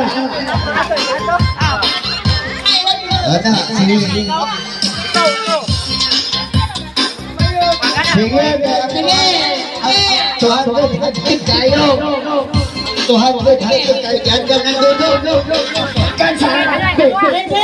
ເອີ ນະ ຊິ ຊິເຮັດ ຊິເຮັດ ຕົວເຮົາເກີດໄກໂລກ ຕົວເຮົາເກີດໄກ ການກຳລັງໂດດ ການສາ ເປັນເທ